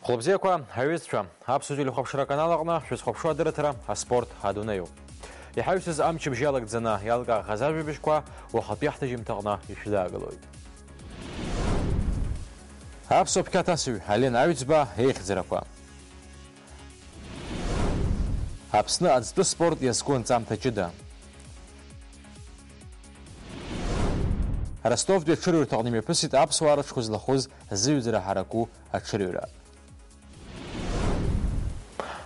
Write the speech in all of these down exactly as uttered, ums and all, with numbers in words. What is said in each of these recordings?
Хәлыбзиақәа, аҩызцәа, Аԥсуа телехәаԥшра аканал аҟны шәызхәаԥшуа адырраҭара «Аспорт адунеиуп». Иҳаҩсыз амчыбжь иалагӡаны иалкаахаз ажәабжьқәа уахатәи ҳҭыжьымҭаҟны ишәыдаагалоит. Аԥсуа қьаҭасҩы Ален Аҩӡба еихьӡарақәа. Аԥсны аӡтәы спорт иазку анҵамҭа ҷыда. Ростовтәи аҽырҩрҭаҟны имҩаԥысит аԥсуаа рыҽқәа злахәыз зыҩӡара ҳараку аҽырҩра.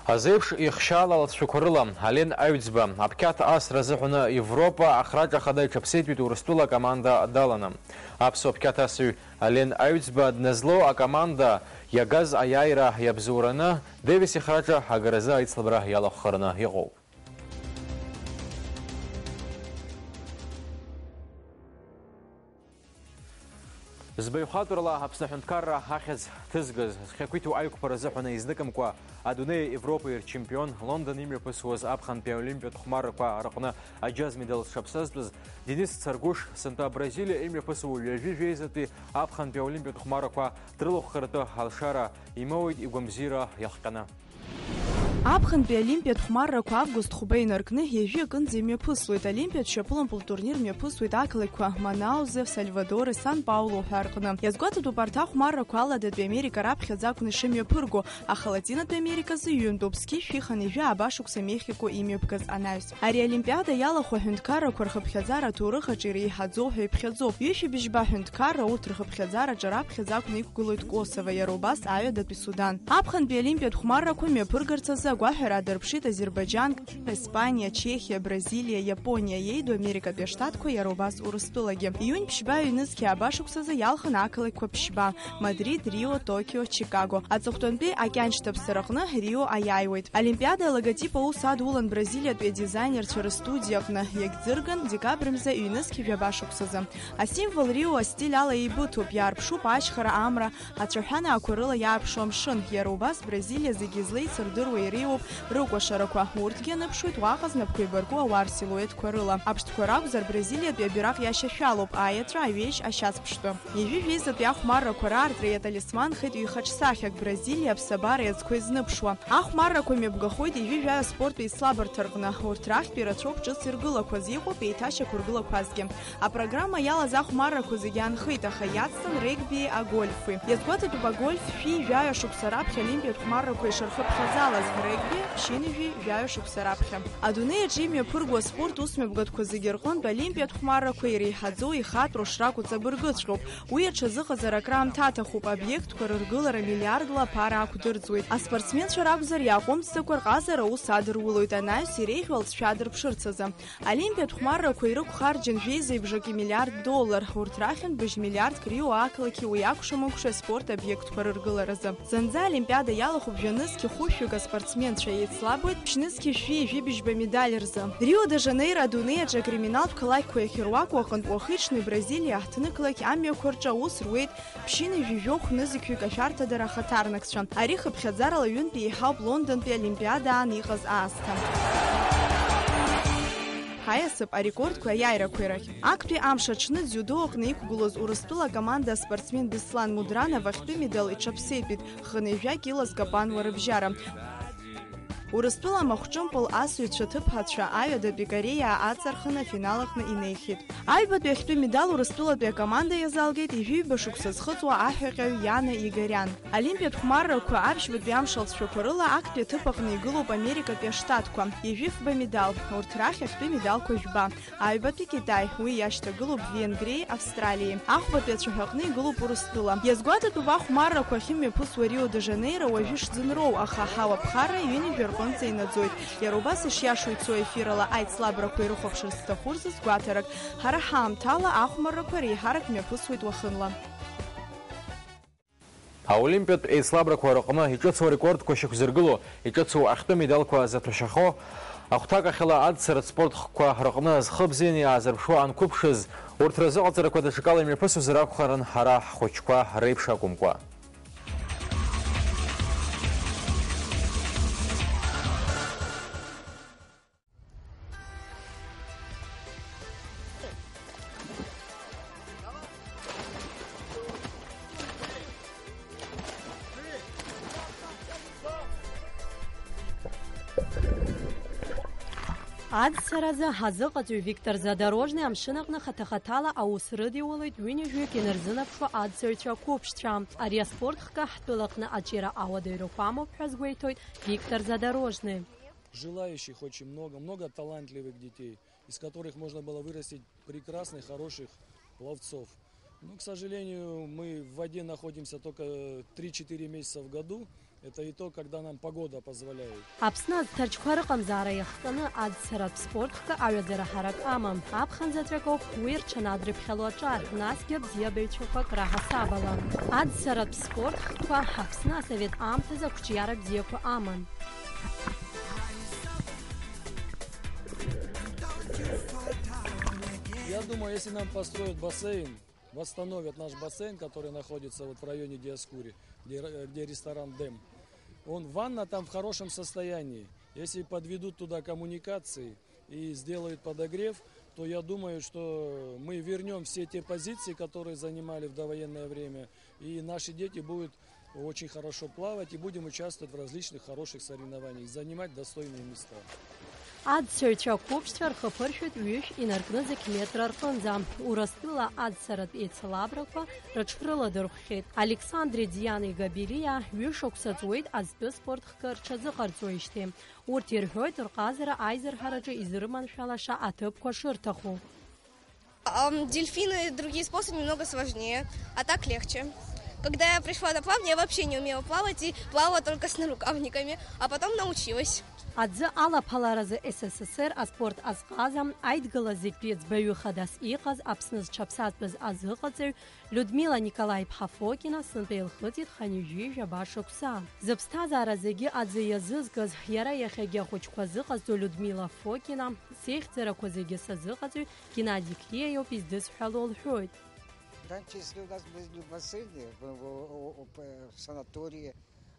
Азеиԥш ихшьаала алҵшәақәа рыла Ален Аҩӡба аԥқьаҭ асра азыҳәаны Европа ахраҿа ахада иҽаԥсеитәит Урыстәыла акоманда даланы. Аԥсуа қьаҭасҩы Ален Аҩӡба дназлоу акоманда иагаз аиааира иабзоураны Девис ихраҿа агаразы аицлабра иалахәхараны иҟоуп. Збаҩхатәрала Аԥсны аҳәынҭқарра ахьӡ ҭызгаз, зхьақәиҭу аиқәԥара азыҳәан еизныкымкәа адунеи Европеи рчемпион, Лондон имҩаԥысуаз аԥхынтәи аолимпиатә хәмаррақәа рыҟны аџьаз медал зҽаԥсазтәыз Денис Царгәыш, сынтәа Бразилиа имҩаԥысуа ҩажәи жәеизатәи аԥхынтәи аолимпиатә хәмаррақәа дрылахәхаратәы алшара имоуит игәамзира иахҟьаны. Аԥхынтәи Олимпиатә хәмаррақәа август хәба инаркны ҩажәи акынӡа имҩаԥыслоит. Олимпиатә шьапылампылтә турнир мҩаԥысуеит ақалақьқәа Манаузе, Сальвадори, Сан-Паулу ҳәа рҟны. Иазгәаҭатәуп арҭ ахәмаррақәа Аладатәи Америка раԥхьаӡа акәны ишымҩаԥырго, аха Латинатәи Америка азы ҩынтәуп, зқьи жәшәи хынҩажәи ааба шықәса Мехико имҩаԥгаз анаҩс. Ари Олимпиада иалахәу аҳәынҭқаррақәа рхыԥхьаӡара аҭоурых аҿы иреиҳаӡоу ҳәа иԥхьаӡоуп. Ҩышәи бжьба ҳәынҭқарра урҭ рхыԥхьаӡараҿы раԥхьаӡа акәны иқәгылоит Косово, иара убас Аҩадатәи Судан. Аԥхынтәи Олимпиатә хәмаррақәа мҩаԥыргарц азы агәаҳәара аадырԥшит Азербаиџьан, Испаниа, Чехиа, Бразилиа, Иапониа, иеиду Америкатәи Аштатқәа, иара убас Урыстәылагьы. Июнь ԥшьба ҩнызқьи ааба шықәсазы иалхын ақалақьқәа ԥшьба: Мадрид, Рио, Токио, Чикаго. Аҵыхәтәантәи акьаншьҭаԥсараҟны Рио аиааиуеит. Олимпиада алоготип аус адулан Бразилиатәи адизайнерцәа рыстудиаҟны, иагьӡырган декабрь мза ҩнызқь жәаба шықәсазы. Асимвол Рио астиль ала еибыҭоуп, иаарԥшуп ашьхара амра, ацәаҳәанаақәа рыла иаарԥшу амшын. Иара убас Бразилиа зегьы излеицырдыруа иреиуоуп рыкәашарақәа, урҭгьы аныԥшуеит уаҟа знапқәа еибарку ауаа рсилуетқәа рыла. Аԥштәқәа ракәзар, Бразилиатәи абираҟ иашьашәалоуп, аеҵәа, аҩежь, ашьацԥштәы. Ҩажәи жәеизатәи ахәмаррақәа раартра иаталисман хеит ҩ-ихаҿсахьак Бразилиа аԥсабара иазқәа изныԥшуа. Ахәмаррақәа мҩаԥгахоит ҩажәи жәаҩа аспорттә еицлабырҭа рҟны. Урҭ рахьтә ирацәоуп ҿыц иргылақәаз, иҟоуп еиҭашьақәыргылақәазгьы. Апрограмма иалаз ахәмаррақәа зегьы аанхеит, аха иацҵан регбии агольфи. Иазгәаҭатәуп агольф шәи жәаҩа шықәса раԥхьа Олимпиатә хәмаррақәа ишырхыԥхьаӡалаз, регби ԥшьынҩажәи жәаҩа шықәса раԥхьа. Адунеи аҿы имҩаԥырго аспорт усмҩаԥгатәқәа зегьы рҟынтә Олимпиатә хәмаррақәа иреиҳаӡоу ихатәроу шракәу ҵабыргыҵәҟьоуп. Уи аҽазыҟаҵара акраамҭа аҭахуп, обиектқәа рыргылара миллиардла аԥара ақәдырӡуеит. Аспортсменцәа ракәзар, иааҟәымҵӡакәа рҟазара аус адырулоит, анаҩс иреиӷьу алҵшәа адырԥшырц азы. Олимпиатә хәмаррақәа ирықәхарџьын жәеиза ибжаки миллиард доллар. Урҭ рахьынтә быжь миллиардк Рио ақалақьи уи акәша-мыкәша аспорт обиектқәа рыргыларазы. Зынӡа Олимпиада иалахәуп жәа-нызқьи хәышәҩык аспортсменцәа, еицлабуеит ԥшь-нызқьи шәи ҩажәи быжьба медаль рзы. Рио-де-Жанеиро адунеи аҿы акриминалтә қалақьқәа иахьыруаку аҟынтә уахи-ҽни Бразилиа аҳҭнықалақь амҩақәа рҿы аус руеит ԥшьынҩажәи жәохә нызқьҩык ашәарҭадара ахаҭарнакцәа. Ари хыԥхьаӡарала ҩынтә еиҳауп Лондонтәи Олимпиада аан иҟаз аасҭа. Ҳаиасып арекордқәа аиааирақәа ирахь. Актәи амш аҽны дзиудо аҟны иқәгылоз Урыстәыла акоманда аспортсмен Беслан Мудранов ахьтәы медал иҽаԥсеитәит, хынҩажәа кьыла зкапануа рыбжьара. Урыстәыла амахәҿымпыл асыҩцәа ҭыԥҳацәа Аҩадатәи Кореиа аҵархын афинал аҟны инеихьеит. Аҩбатәи ахьтәы медал Урыстәылатәи акоманда иазалгеит ҩажәи ҩба шықәса зхыҵуа аҳәаҟьаҩ Иана Игориан. Олимпиатә хәмаррақәа аԥшьбатәи амш алҵшәақәа рыла актәи аҭыԥ аҟны игылоуп Америкатәи Аштатқәа, ҩажәи фба медал, урҭ рахь ахьтәы медалқәа жәба. Аҩбатәи Китай, уи иашьҭагылоуп Венгриеи Австралиеи. Ахәбатәи ацәаҳәаҟны игылоуп Урыстәыла. Иазгәаҭатәуп ахәмаррақәа ахьымҩаԥысуа Рио-де-Жанеиро уажәы шӡынроу, аха аҳауа ԥхарра ҩынҩажәа рҟынӡа инаӡоит. Иара убас ишиашоу ицо ефирала аицлабрақәа ирыхәаԥшырц зҭаху рзы сгәаҭарак, ҳара ҳаамҭала ахәмаррақәа реиҳарак мҩаԥысуеит уахынла. Аолимпиатә еицлабрақәа рыҟны иҿыцу арекордқәа шьақәзыргыло, иҿыцу ахьтәы медалқәа заҭәашьахо, ахәҭакахьала аццаратә спорт хкқәа рыҟны зхы бзианы иаазырԥшуа анқәыԥшыз, урҭ рзыҟаҵарақәа даҽакала имҩаԥысуазар акәхарын ҳара ҳхәыҷқәа реиԥш акәымкәа. Аццаразы ҳазыҟаҵаҩ Виктор Задорожный амшын аҟны хаҭа-хаҭала аус рыдиулоит ҩынҩажәаҩык инарзынаԥшуа аццаҩцәа қәыԥшцәа. Ари аспорт хкы ҳтәылаҟны аҿиара ауадаҩрақәа амоуп ҳәа азгәеиҭоит Виктор Задорожный. Желающих очень много, много талантливых детей, из которых можно было вырастить прекрасных, хороших пловцов. Но, к сожалению, мы в воде находимся только три-четыре месяца в году. Это и то, когда нам погода позволяет. Аԥсны аӡҭарчқәа рыҟамзаара иахҟьаны аӡцаратә спорт хкы аҩаӡара ҳарак амам. Аԥхын заҵәык ауп уи рҽанадрыԥхьало аҿар, насгьы абзиабаҩцәақәак раҳасабала. Аӡцаратә спорт хкқәа Аԥсны асовет аамҭазы ақәҿиара бзиақәа аман. Я думаю, если нам построят бассейн, восстановят наш бассейн, который находится вот в районе Диоскури, где ре-, где ресторан «Дэм». Он, ванна там в хорошем состоянии. Если подведут туда коммуникации и сделают подогрев, то я думаю, что мы вернём все те позиции, которые занимали в довоенное время, и наши дети будут очень хорошо плавать и будем участвовать в различных хороших соревнованиях, занимать достойные места. Аӡцаҩцәа қәыԥшцәа рхы ԥыршәоит ҩышә инаркны зықь метра рҟынӡа. Урыстәыла аӡцаратә еицлабрақәа рыҽрыладырхәхьеит. Александри Диани Габилиа ҩышықәса ҵуеит аӡтәы спорт хкы рҽазыҟарҵоижьҭеи. Урҭ ирҳәоит, рҟазара аизырҳараҿы изырманшәалаша аҭыԥқәа шырҭаху. Ам, дельфины и другие способы немного сложнее, а так легче. Когда я пришла на плавание, я вообще не умела плавать и плавала только с нарукавниками, а потом научилась. Аӡы алаԥаларазы С С С Р аспорт азҟаза, Аидгыла зегьтәи ӡбаҩы хадас иҟаз, Аԥсны зҽаԥсазтәыз азыҟаҵаҩ Людмила Николаи-иԥҳа Фокина сынтәа илхыҵит хынҩажәи жәаба шықәса. Зыԥсҭазаара зегьы аӡы иазызкыз, иара иахьагьы ахәыҷқәа зыҟазҵо Людмила Фокина, сеихьӡарақәа зегьы сазыҟаҵаҩ Геннади Криа иоуп издысҳәало лҳәоит. Раньше, если у нас были бассейны в, в, в, в санатории,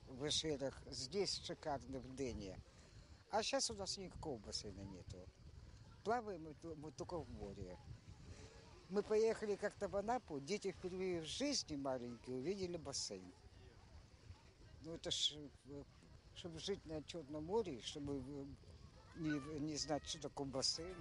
в Ишерах, здесь шикарно в Дэне. А сейчас у нас никакого бассейна нету. Плаваем мы ту-, мы только в море. Мы поехали как-то в Анапу, дети впервые в жизни маленькие увидели бассейн. Ну это ж, э, чтобы жить на Черном море, чтобы, э, не, не знать, что такое бассейн.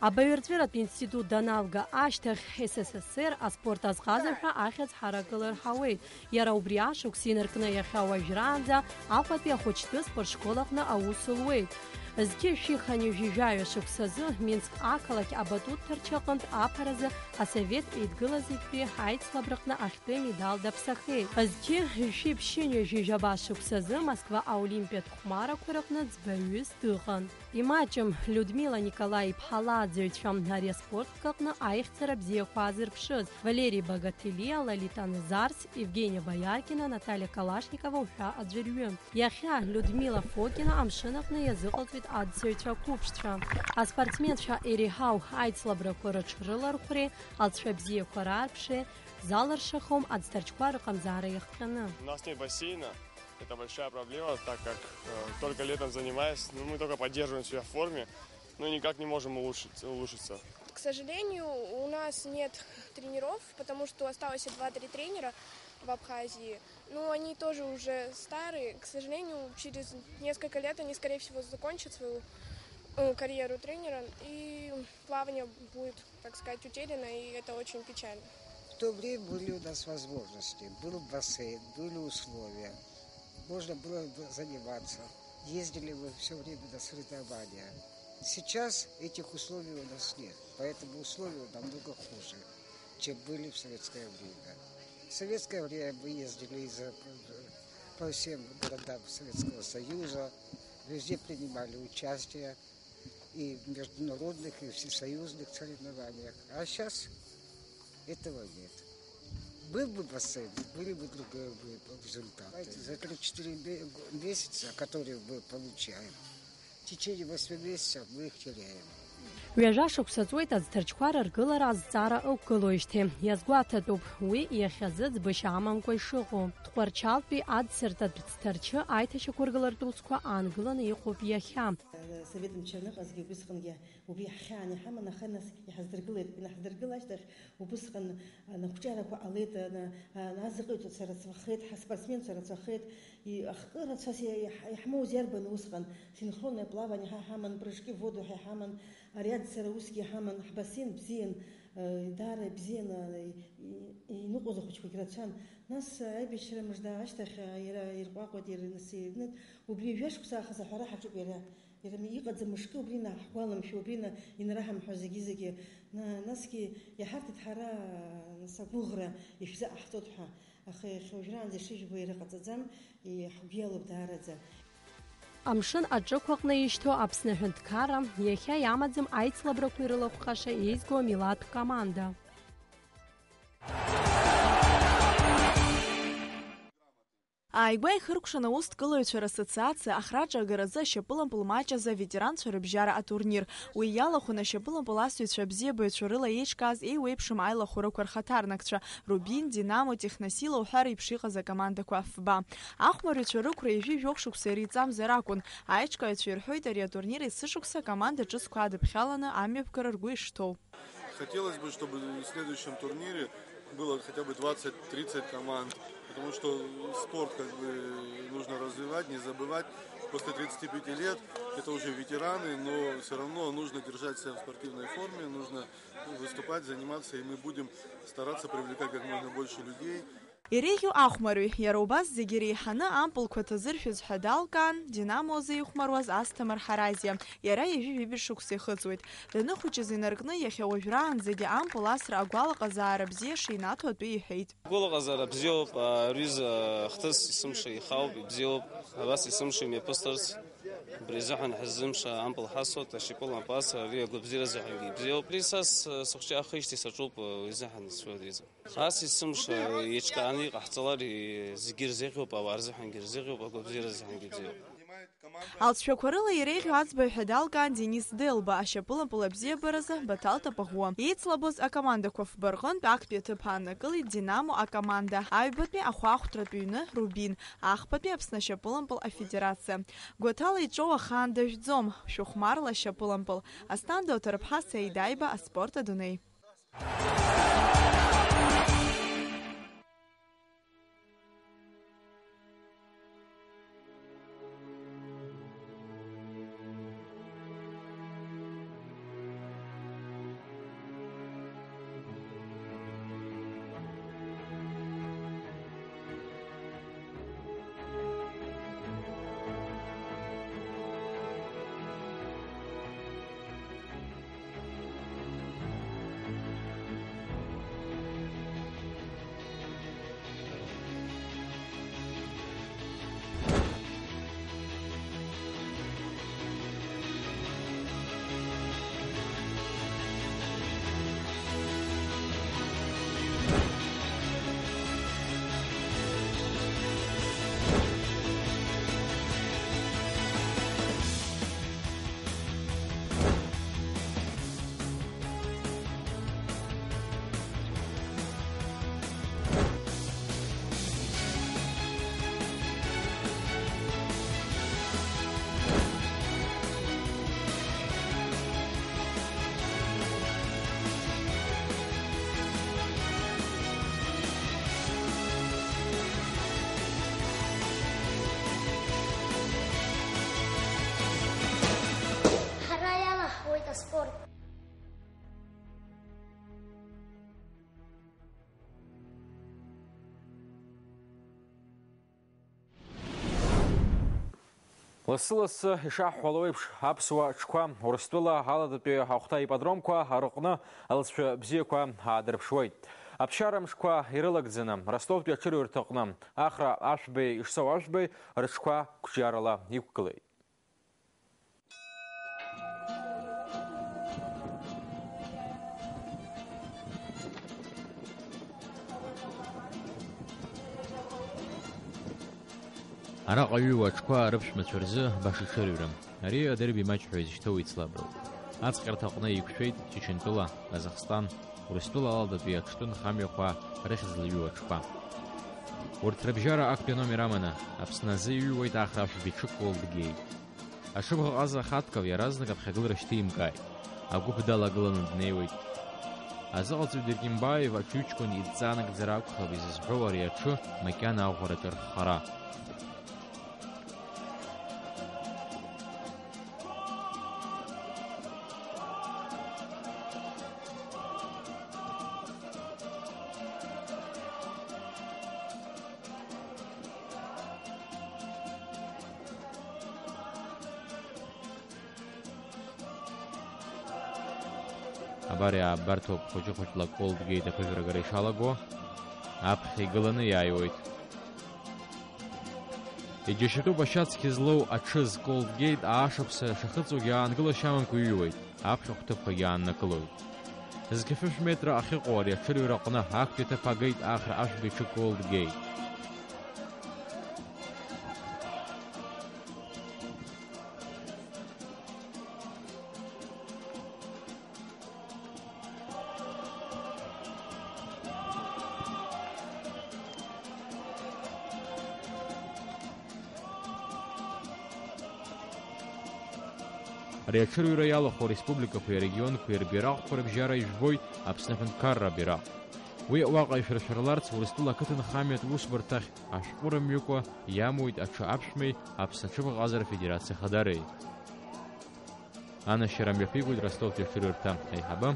Абаҩрҵәыратә институт даналга ашьҭахь, С С С Р аспорт азҟаза ҳәа ахьӡ ҳаракылар ҳауеит. Иара убри ашықәс инаркны иахьа уажәраанӡа Аҟәатәи ахәыҷтәы спортшкол аҟны аус луеит. Зқьи жәшәи хынҩажәи жәаҩа шықәсазы Минск ақалақь абатутҭарча аҟынтә аԥаразы асовет еидгыла зегьтәи аицлабраҟны ахьтәы медал даԥсахеит. Зқьи жәшәи ԥшьынҩажәи жәаба шықәсазы Москва аолимпиатә хәмарақәа рыҟны ӡбаҩыс дыҟан. Имаҷым Людмила Николаи-иԥҳа лааӡаҩцәа ари аспорт хкы аҟны аихьӡара бзиақәа аазырԥшыз Валери Багателиа, Лолита Назарс, Евгения Бояркина, Наталиа Калашникова уҳәа аӡәырҩы. Иахьа Людмила Фокина амшын аҟны иазыҟалҵоит аӡцаҩцәа қәыԥшцәа. Аспортсменцәа иреиҳау аицлабрақәа рыҽрылархәреи алҵшәа бзиақәа раарԥшреи залыршахом аӡҭарчқәа рыҟамзаара иахҟьаны. У нас нет бассейна. Это большая проблема, так как, э, только летом занимаюсь, но мы только поддерживаем себя в форме, но никак не можем улучшить, улучшиться. К сожалению, у нас нет тренеров, потому что осталось два-три тренера в Абхазии. Ну, они тоже уже старые. К сожалению, через несколько лет они, скорее всего, закончат свою, э, карьеру тренера, и плавание будет, так сказать, утеряно, и это очень печально. В то время были у нас возможности, был бассейн, были условия. Можно было заниматься. Ездили мы всё время на соревнования. Сейчас этих условий у нас нет, поэтому условия намного хуже, чем были в советское время. В советское время мы ездили из-, по всем городам Советского Союза, везде принимали участие и в международных, и в всесоюзных соревнованиях. А сейчас этого нет. Был бы бассейн, были бы другие бы результаты. Знаете, за три-четыре ме-, месяца, которые мы получаем, в течение восьми месяцев мы их теряем. Ҩажәа шықәса ҵуеит аӡҭарчқәа рыргылара азҵаара ықәгылоижьҭеи. Иазгәаҭатәуп, уи иахьазы ӡбышьа амамкәа ишыҟоу. Тҟәарчалтәи аӡсыртатә ӡҭарчы аиҭашьақәыргылартә усқәа аангыланы иҟоуп иахьа. Асовет мчы аныҟазгьы убысҟангьы убри ҳхьаан иҳаман, аха нас иҳаздыргылеит. Инаҳдыргыла ашьҭахь убысҟан анапхҿиарақәа ҟалеит, ана-, ана-, азыҟаҩцәа рацәахеит, ҳаспортсменцәа рацәахеит. И-, ахкы рацәас иа-, иаҳ-, иаҳмоуз иарбан усҟан? Синхронное плавание ҳа ҳаман, прыжки в воду ҳа ҳаман, ари аӡсара усгьы иҳаман, ҳбассейн бзиан, э, даара ибзиан, э, и-, и-, иныҟәоз ахәыҷқәагьы рацәан. Нас, э, аибашьра мыжда ашьҭахь, э, иара ирҟәаҟәеит, ир-, нас ирнырт. Убри жәа шықәса аахыс аҳәара ҳаҿуп иара. Иара иҟаӡам мышкы убри наҳгәаламшәо, убри на-, инараҳамҳәо зегьы-зегьы. На-, насгьы иаҳарҭеит ҳара, э, нас агәыӷра ишәзыҟаҳҵоит ҳәа. Аха иахьа уажәраанӡа ишыжәбо иара ҟаҵаӡам, и-, ҳгәы иалоуп даараӡа. Амшын аҿықәаҟны ишьҭоу Аԥсны аҳәынҭқарра иахьа иамаӡам аицлабрақәа ирылахәхаша еизго амилаҭтә команда. Ааигәа ихыркәшан аусҭгылаҩцәа рассоциациа ахраҿы агаразы ашьапылампыл маҷ азы аветеранцәа рыбжьара атурнир. Уи иалахәын ашьапылампыл асыҩцәа абзиабаҩцәа рыла еиҿкааз еиуеиԥшым аилахәырақәа рхаҭарнакцәа, Рубин, Динамо, Техносила уҳәа реиԥш иҟаз акомандақәа фба. Ахәмарҩцәа рықәра ҩажәи жәохә шықәса иреиҵамзар акәын. Аиҿкааҩцәа ирҳәоит, ари атурнир есышықәса акоманда ҿыцқәа адыԥхьаланы амҩаԥгара ргәы ишҭоу. Хотелось бы, чтобы в следующем турнире было хотя бы двадцать-тридцать команд, потому что спорт как бы нужно развивать, не забывать. После тридцати пяти лет это уже ветераны, но всё равно нужно держать себя в спортивной форме, нужно выступать, заниматься, и мы будем стараться привлекать как можно больше людей. Иреиӷьу ахәмарҩы, иара убас зегьы иреиҳаны ампылқәа ҭазыршәыз ҳәа далкаан, Динамо азы ихәмаруаз Асҭамыр Ҳаразиа. Иара ҩажәи жәибжь шықәса ихыҵуеит. Даныхәыҷыз инаркны, иахьа уажәраанӡагьы ампыл асра агәалаҟазаара бзиа шинаҭо атәы иҳәеит. Агәалаҟазаара бзиоуп, аҩыза ахҭыс есымша ихауп, ибзиоуп, абас есымша имҩаԥысырц. Убри азыҳәан ҳзымша ампыл ҳасуеит, ашьапылампыл асра ари агәабзиара азыҳәангьы ибзиоуп. Абри са с-, сыхәҷы ахижьҭеи саҿуп, уи азыҳәан исшәоит, еиза. Ас есымша еиҿкааны иҟаҳҵалар, зегьы ирзеиӷьуп, ауаа рзыҳәангьы ирзеиӷьуп, агәабзиара азыҳәангьы бзиоуп. Алҵшәақәа рыла иреиӷьу аӡбаҩ ҳәа далкаан Денис Делба, ашьапылампыл абзиабаразы Баҭал Тапаӷәы. Еицлабоз акомандақәа фба рҟынтә актәи аҭыԥ ааннакылеит Динамо акоманда, аҩбатәи ахәаахәҭратә ҩны Рубин, ахԥатәи Аԥсны ашьапылампыл афедерациа. Гәаҭала иҿоу ахаан дажәӡом, шәыхәмарла ашьапылампыл. Асҭанда Оҭарԥҳа, Саид Аиба, аспорт адунеи. Ҳара иалаҳхуеит аспорт. Лассы-лассы ишаҳҳәало еиԥш, аԥсуа ҽқәа Урыстәыла аладатәи аҳәахәҭа ипподромқәа рыҟны алҵшәа бзиақәа аадырԥшуеит. Аԥсшьара мшқәа ирылагӡаны, Ростовтәи аҽырҩырҭаҟны Ахра Ашәбеи Ишсоу Ашәбеи рыҽқәа қәҿиарала иқәгылеит. Араҟа иҩуа аҽқәа рыԥшәмацәа рзы баша ҽырҩрам. Ари адерби маҷ ҳәа изышьҭоу еицлаброуп. Аҵҟьарҭаҟны еиқәшәеит Чечентәыла, Казахстан, Урыстәыла аладатәи аҽтәы нхамҩақәа рыхьӡ злаҩу аҽқәа. Урҭ рыбжьара актәи аномер аманы, Аԥсны азы иҩуеит Ахра Ашәба иҽы Колд Гейт. Аҽыбӷаҟаза Хатков иаразнак аԥхьагылара шьҭимгааит. Агәыԥ далагыланы днеиуеит. Азыҟаҵаҩ Деркимбаев аҽыҩҷкәын идҵа анагӡара акәхап изызҳәоу ари аҽы макьана аӷәраҿы рххара. Абар иаабарҭоуп хәыҷы-хәыҷла Колд Гейт аԥыжәарагара ишалаго. Аԥхьа игыланы иааиуеит. Иџьашьатәуп ашьацқьа злоу аҽыз Колд Гейт аашықәса шахыҵуагьы аангылашьа амамкәа иҩуеит, аԥхьахә ҭыԥқәагьы ааннакылоит. Зқьы фышә метра ахьыҟоу ари аҽырҩра аҟны актәи аҭыԥ агеит Ахра Ашәба иҽы Колд Гейт. Ари аҽырҩра иалахәу ареспубликақәеи арегионқәеи рбираҟқәа рыбжьара ижәбоит Аԥсны аҳәынҭқарра абираҟ. Уи уаҟа ишәыршәырларц Урыстәыла ақыҭанхамҩатә усбарҭахь ашәҟәы рымҩыкәа иамоуит аҽы аԥшәмеи Аԥсны аҽыбӷаҟазара афедерациа ахадареи. Анашьара мҩаԥигоит Ростовтәи аҽырҩрҭа аиҳабы,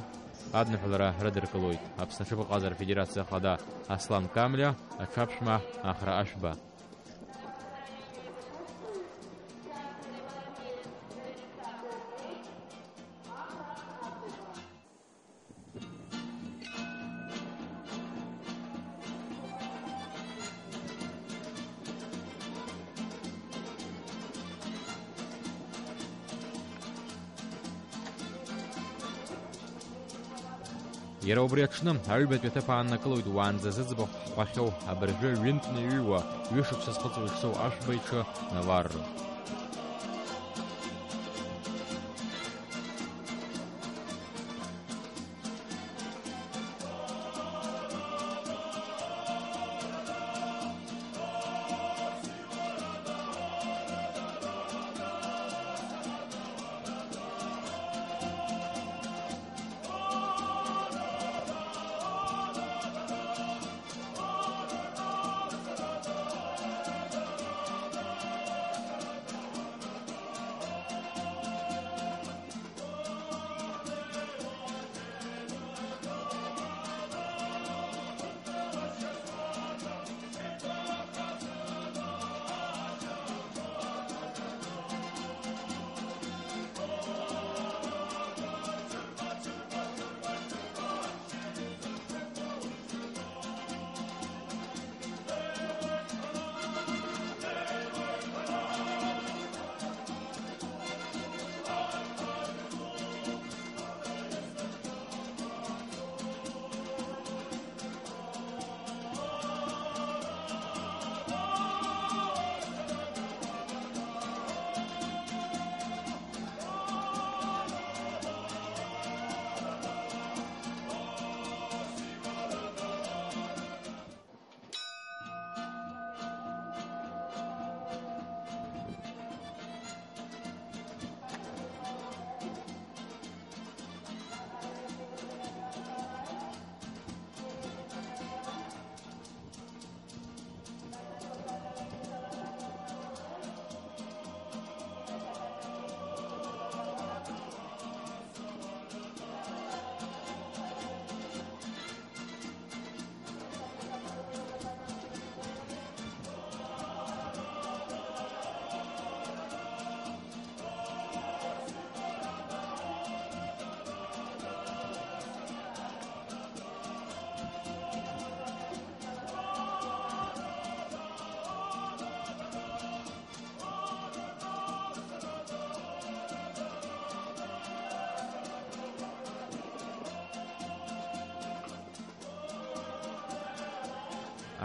адныҳәалара рыдыркылоит Аԥсны аҽыбӷаҟазара афедерациа ахада Аслан Камлиа, аҽаԥшәма Ахра Ашәба. Иара убри аҽны, аҩбатәи аҭыԥ ааннакылоит уаанӡа зыӡбахә ҳҳәахьоу, абыржәы ҩынтәны иҩуа, ҩышықәса зхыҵуа ишсоу Ашәба иҽы Наварро.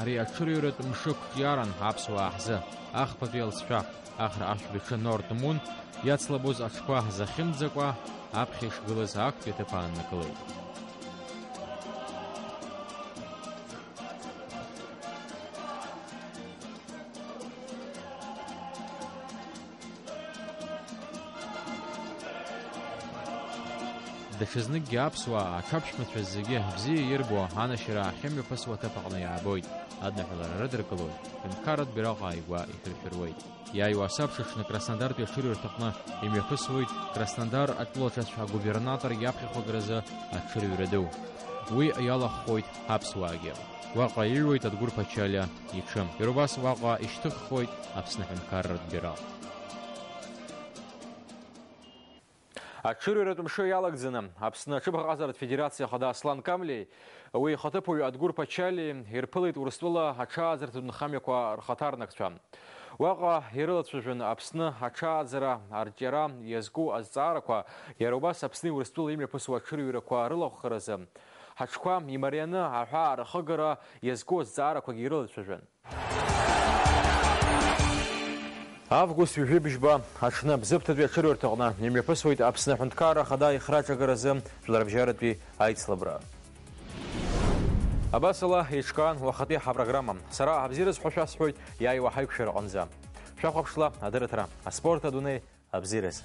Ари аҽырҩратә мшы қәҿиаран аԥсуаа ҳзы. Ахԥатәи алҵшәа, Ахра ашәбаҿы Норд Мун иацлабоз аҽқәа захьымӡакәа, аԥхьа ишгылаз актәи аҭыԥ ааннакылеит. Даҽазныкгьы аԥсуаа, аҽаԥшәмацәа зегьы бзиа ирбо анашьара ахьымҩаԥысуа аҭыԥ аҟны иаабоит, адныҳәалара рыдыркылоит, ҳәынҭқарратә бираҟ ааигәа ихыршәыруеит. Иааиуа асабша аҽны Краснодартәи аҽырҩрҭаҟны имҩаԥысуеит Краснодар атәылаҿацә агубернатор иаԥхьахәагаразы аҽырҩра ду. Уи иалахәхоит аԥсуаагьы. Уаҟа иҩуеит Адгәыр Ԥачалиа иҽы. Иара убас уаҟа ишьҭыххоит Аԥсны аҳәынҭқарратә бираҟ. Аҽырҩратә мшы иалагӡаны Аԥсны аҽыбӷаҟазаратә федерациа ахада Аслан Камлеи уи ихаҭыԥуаҩ Адгәыр Ԥачалиеи ирԥылеит Урыстәыла аҽааӡарҭатә нхамҩақәа рхаҭарнакцәа. Уаҟа ирылацәажәон Аԥсны аҽааӡара арҿиара иазку азҵаарақәа, иара убас Аԥсни Урыстәылеи имҩаԥысуа аҽырҩрақәа рылахәхаразы. Ҳаҽқәа имарианы аҳәаа рхыгара иазку азҵаарақәагьы ирылацәажәон. Август ҩажәи бжьба аҽны Бзыԥҭатәи аҽырҩрҭаҟны имҩаԥысуеит Аԥсны Аҳәынҭқарра Ахада ихраҿагаразы жәларбжьаратәи аицлабра. Абасала еиҿкаан уахатәи ҳапрограмма. Сара абзиараз ҳәа шәасҳәоит иааиуа ҳаиқәшәараҟынӡа. Шәахәаԥшла адырраҭара, аспорт, адунеи, абзиараз.